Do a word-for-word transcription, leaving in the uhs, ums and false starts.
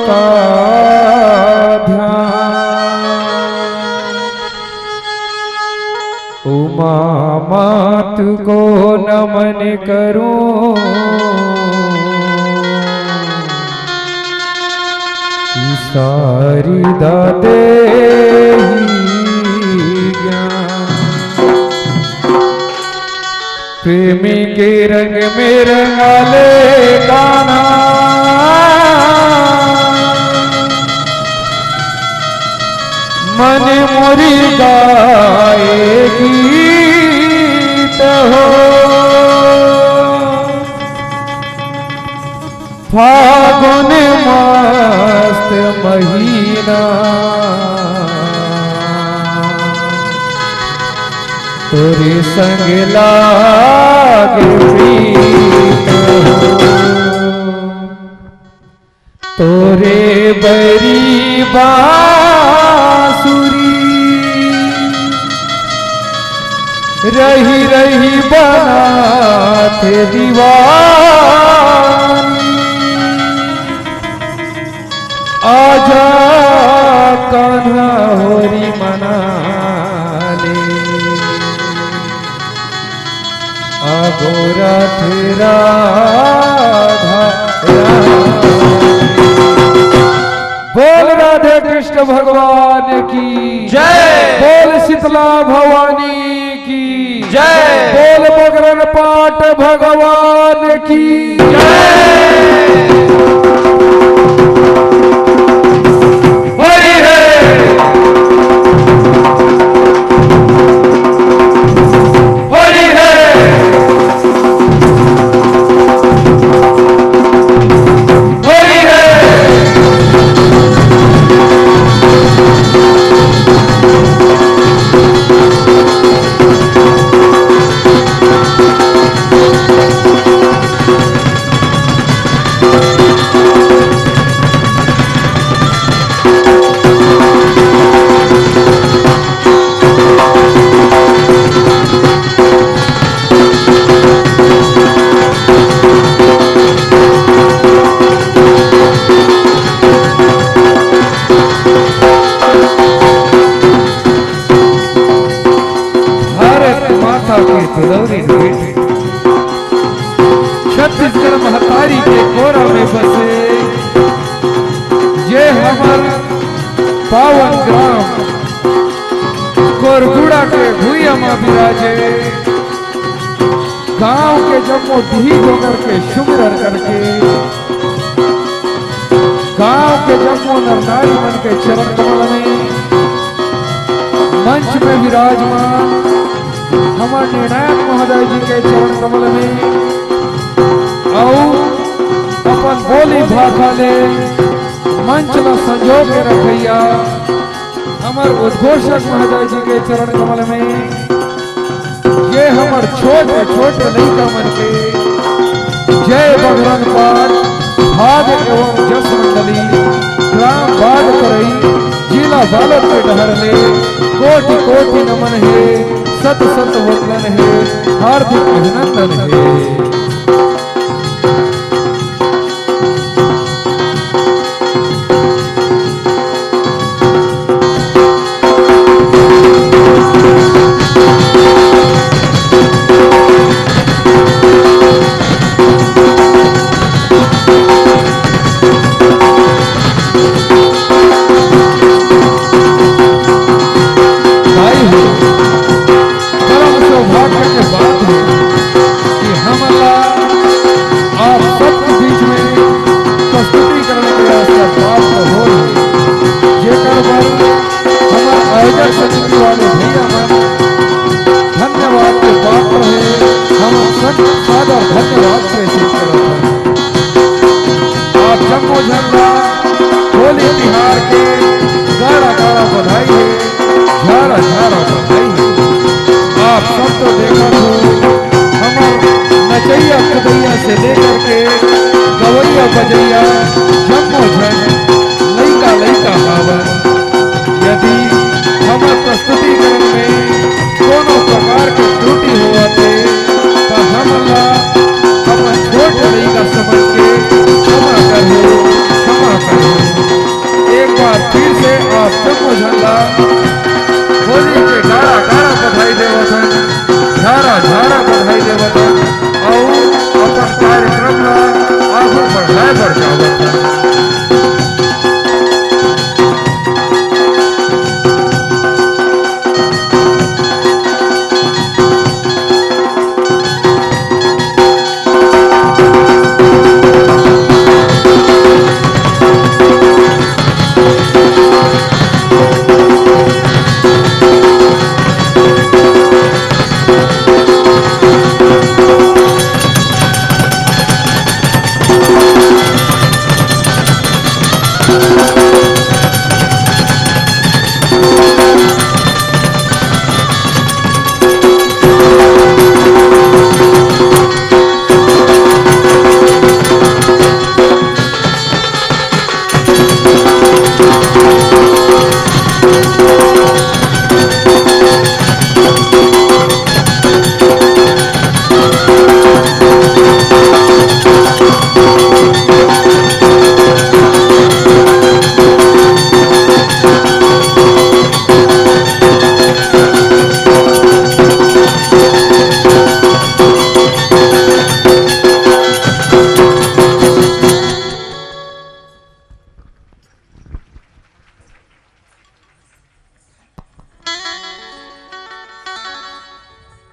का ध्यान। उमा मातु को नमन करूं, कि सारी दाते ही ज्ञान। प्रेमी के रंग में रंगाले कान्हा, मन मोरी गाए गीत हो। फागुन मस्त महीना, तोरे संग लागे प्रीत हो। तोरे बरी बांसुरी, रही रही बनाथे दीवानी। आजा कान्हा होरी मना ले, आगो रथ राधा रानी। बोल राधे कृष्ण भगवान की जय। बोल शीतला भवानी की जय। बोल बगरन पाट भगवान की जय। होली है, होली है, होली है। भारत माता के दुलौरी बेटी, छत्तीसगढ़ महतारी के कोरा में बसे, ये हमर पावन ग्राम कोरगुड़ा के भुइयां म बिराजे। गांव के जम्मो डीही डोंगर के सुमिरन करके, गांव के जम्मो नर नारी मन के चरण कमल में, मंच में विराजमान हमर निर्णायक महोदय जी के चरण कमल में, अउ अपन बोली भाखा ले मंच ला संजो के रखइया हमर उद्घोषक महोदय जी के चरण कमल में, ये हमर छोटे छोटे लइका मन के जय बगरन पाट भाग एवं जस मंडली, ग्राम बाग करई, जिला बालोद के डहर ले कोटि कोटि नमन हे, शत शत वंदन हे, हार्दिक अभिनंदन हे। भाई हो, परम सौभाग्य के बात हे कि हमन ला आप सबके बीच में प्रस्तुति करने के अवसर प्राप्त होय हे, जेकर बर हमर आयोजक समिति वाले भैया मन धन्यवाद के पात्र हे। हम सब सादर धन्यवाद प्रेषित करत हन। आप जम्मो झन ला होली तिहार के गाड़ा गाड़ा बधाई हे, झारा झारा बधाई हे। आप सब तो देखत हो, हमर नचइया कुदइया से लेकर के गवइया बजइया जम्मो झन लइका लइका हावन। यदि हमर प्रस्तुतिकरण में कोनो प्रकार के त्रुटि होवत हे, त हमन ला अपन छोट लइका समझ के क्षमा करहु, क्षमा करहु। होली के गाड़ा गाड़ा बधाई देवत हन, झारा झारा बधाई देवत हन, अउ अपन कार्यक्रम ला आगू बढ़ाए बर जावत हन।